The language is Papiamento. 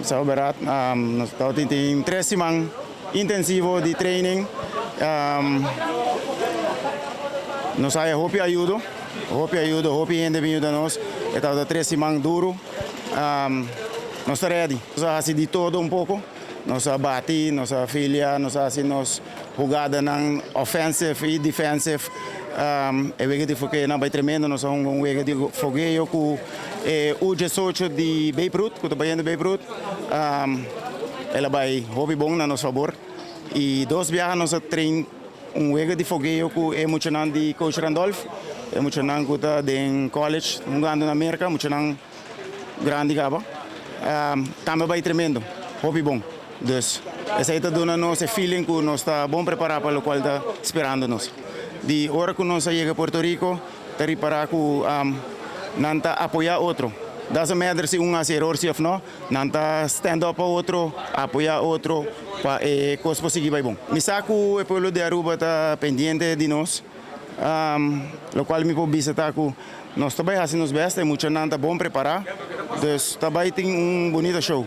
So berdad, nos tin 3 siman intensivo di training. Nos a haya hopi ayudo, hopi ayudo, hopi hende a bin yuda nos. Tabata 3 siman duro. Nos ta ready. Nos a haci di todo un poco. Nos a bati, nos a filia, nos a haci nos hugadanan offensive y defensive. E wega di fogeo a bay tremendo, nos a hunga un wega di fogeo cu U18 di Babe Ruth, cu ta bayendo Babe Ruth. El a bay hopi bon na nos fabor. Y dos biaha nos a train un wega di fogeo cu e muchanan di Coach Randolph, e muchanan cu ta den college, hungando na America, muchanan grandi caba. Tambe a bay tremendo, hopi bon. Dus, esey ta duna nos e feeling cu nos ta bon prepara pa loke ta sperando nos. Di ora cu nos yega Puerto Rico, ta ripara cu nan ta apoya otro. Doesn't matter si un haci error si of no, nan ta stand up pa otro, apoya otro, pa cos por sigui bay bon. Mi sa cu e pueblo di Aruba ta pendiente di nos, loke mi por bisa ta cu nos tambe ta haci nos best, muchanan ta bon prepara, dus tambe tin un bunita show.